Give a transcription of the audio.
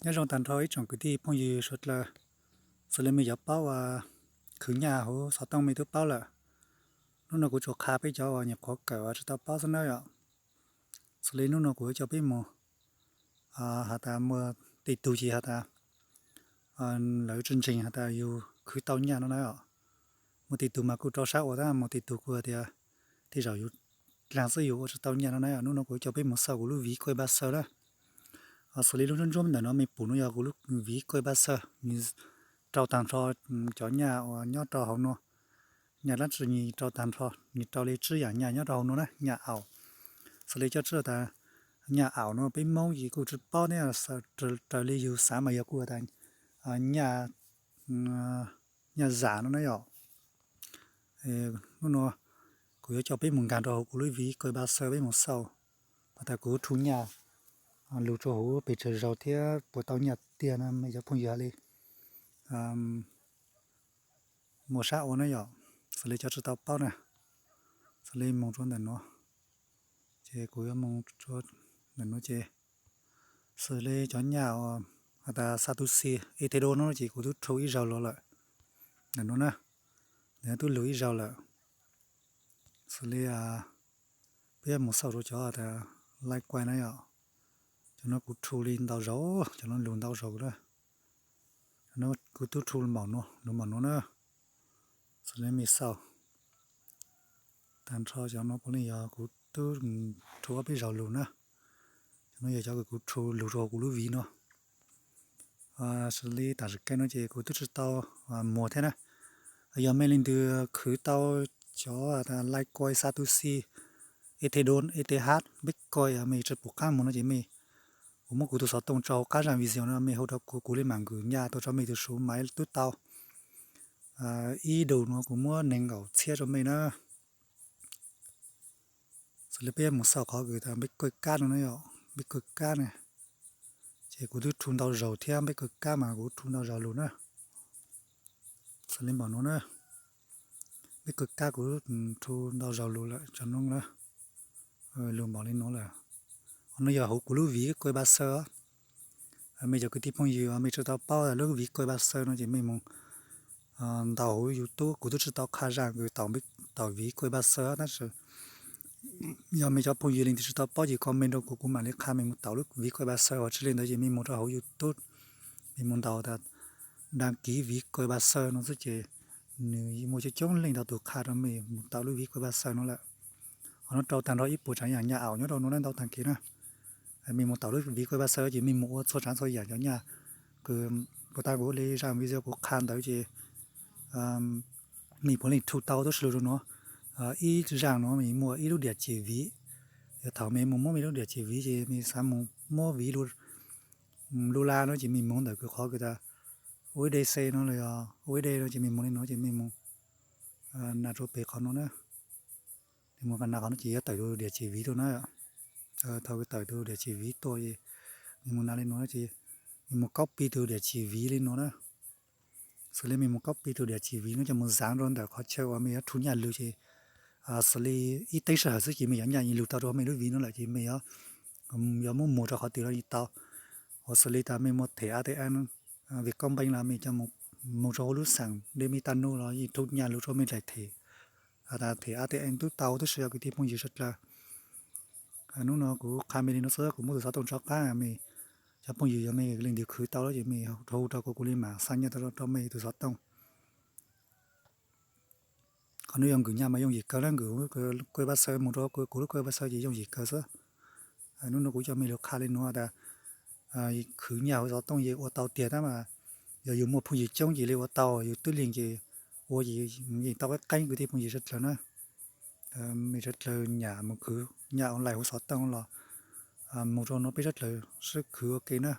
Nyob zoo tag nrho ib tsoom kwv tij phooj ywg suav dlawg, xws li mej cov paub uas khwv nyaj hauv xov tooj mej twb paub lawm. Hnub no kuv tsuas qha peb cov uas nyuam qhuav kawm uas tsis tau paub xwb nawb yom. Xws li hnub no kuv yuav coj peb mus has tas muaj tej tug ces has tas lawv tsis ntseeg has tas yus khwv tau nyaj no na yom. Muaj tej tug mas kuj rau sab ua tab, muaj tej tug kuj tias tej zaum yus dlaag xwb yus ua tsis tau nyaj no na. Hnub no kuv coj peb mus xauj kuv lub viv koj ba xaw na. Xws li lub ntsuab ntsuab ntawm no mej pum no yog kuv lub viv koj ba xaw, nws rau tag nrho cov nyaj uas nyob rau hauv no. Nyaj dlaab tsi nws rau tag nrho, nws rau li tsib yaam nyaj nyob rau hauv no na, nyaj aum. Xws li coj tsib tas nyaj aum no peb Moob ces kuj tsis paub thiab, raws li yus xav mas yog kuj tas nyaj zam no na yom. Hnub no kuv yuav coj peb mus nkaag rau hauv kuv lub viv koj ba xaw peb mus xauj has tas kuv rhu nyaj lug rau hauv pes tsawg zaug thiab puas tau nyaj tiag no mej cov phooj ywg hab li muaj sab ua na yom. Xws li cov tsis tau paub na, xws li moog rua ntawm no, ces kuv yuav moog rua ntawm no ces xws li cov nyaj has tas xa tu xi e te do no ces kuv twb rhu ib zaug lug lawm. Ntawm no na, ntawm no twb lug ib zaug lawm. Xws li peb yuav mus xauj rua cov tas laij kuaj na yom. Cov no kuv rhu li ntau zaug, cov no lug ntau zaug na. Cov no kuv twb rhu lug npaum no na. Xws li mej xauj tag nrho cov no puav leej yog kuv twb rhu ob peb zaug lug na. Cov no yog cov kuv rhu lug rua kuv lub viv no. Xws li tam sim kev no ces kuv twb tsis tau muag thiab na. Yog mej leej twg khwv tau cov laij kuaj xa tu xi e te do e te hab peb koj mej tsis pum qab muag no ces mej, kuv muab kuv tug xov tooj tso hauv qab zaj video no mej hu rau kuv, kuv li mam nkws nyaj tuaj rau mej tug suv mas twb tau ib do no kuv muab neeg nkaum txhiab rau mej na. Xws li peb mus xauj qhov kws tas npeb koj kab no na yom, npeb koj kab na. Ces kuv twb rhu ntau zaug thiab, npeb koj kab mas kuv rhu ntau zaug lug na. Xws li npaum no na, npeb koj kab kuv rhu ntau zaug lug lawm tso no na. Lug npaum li no lawm. Qhov no yog hauv kuv lub viv koj ba xaw. Mej cov kwv tij phooj ywg mej tsis tau paub lub viv koj ba xaw no ces mej mus ntaus hauv YouTube, kuv twb tsis tau qha zaj kws taum viv koj ba xaw tab sis yog mej cov phooj ywg leej twg tsis tau paub ces comment rau kuv, kuv mam li qha mej mus taum lub viv koj ba xaw. Hos tsi li ntawd ces mej mus rau hauv YouTube, mej mus ntaus tas dag kiv viv koj ba xaw no xwb ces nws muaj coob coob leej ntau tug qha rau mej mus taum lub viv koj ba xaw no lawm. Qhov no rau tag nrho ib puas tsaav yaam nyaj aum nyob rau no na, ntau taag kev na. Mej mus taum lub viv koj ba xaw ces mej mus ua txhua tsaav txhua yaam cov nyaj kws puas tas kuv li zaj video kuv qha ntawd ces mej puav leej rhu tau tuab si lug rau no. Ib zaj no mej muaj ib lub diam cis viv, yog thaum mej mus muab mej lub diam cis viv ces mej xav mus muab viv lub laj no ces mej mus ntawm kws qhov kws tas U S D C no los yog U S D no ces mej mus li no ces mej mus nas rua pem qhov no na. Mej mus nas qhov no ces yuav tawm tus diam cis viv tuaj na. Thaum kws tawm tus diam cis viv tuaj, mej mus nas li no ces mej mus copy tus diam cis viv li no na. Xws li mej mus copy tus diam cis viv no coj mus zaav rua ntawm qhov chaw uas mej yuav rhu nyaj lug ces xws li ib teeb sij hawm xwb ces mej cov nyaj yeej lug tau rua mej lub viv no lawm ces mej yuav muab muag rau qhov twg los yeej tau. Hos xws li tas mej muaj them A T M Vietcombank los mej coj mus rau hauv lub xeem Dexamethasone los yeej rhu nyaj lug rua mej daim them, them A T M tub tau tuab si kwv tij phooj ywg sawv dlawg. Hnub no kuv qha mej li no xwb, kuv muab tus xov tooj tso qab mej cov phooj ywg yog mej leej twg khwv tau lawm ces mej hu rau kuv, kuv li mam xa nyaj rau mej tus xov tooj. Qhov no yog nkws nyaj mas yooj yim kawg na, nkws koj ba xaw mus rau kuv lub koj ba xaw ces yooj yim kawg xwb. Hnub no kuv coj mej lug qha li no tas khwv nyaj hauv xov tooj yeej ua tau tiag tab mas yog yus muaj phooj ywg coob ces li ua tau, yus twb leeg ces ua ces yeej tau qeeb qeeb kwv tij phooj ywg sawv dlawg na. Mej sawv dlawg nyam mus khwv nyaj online hauv xov tooj los mus rau no peb sawv dlawg sib khwv ua ke na.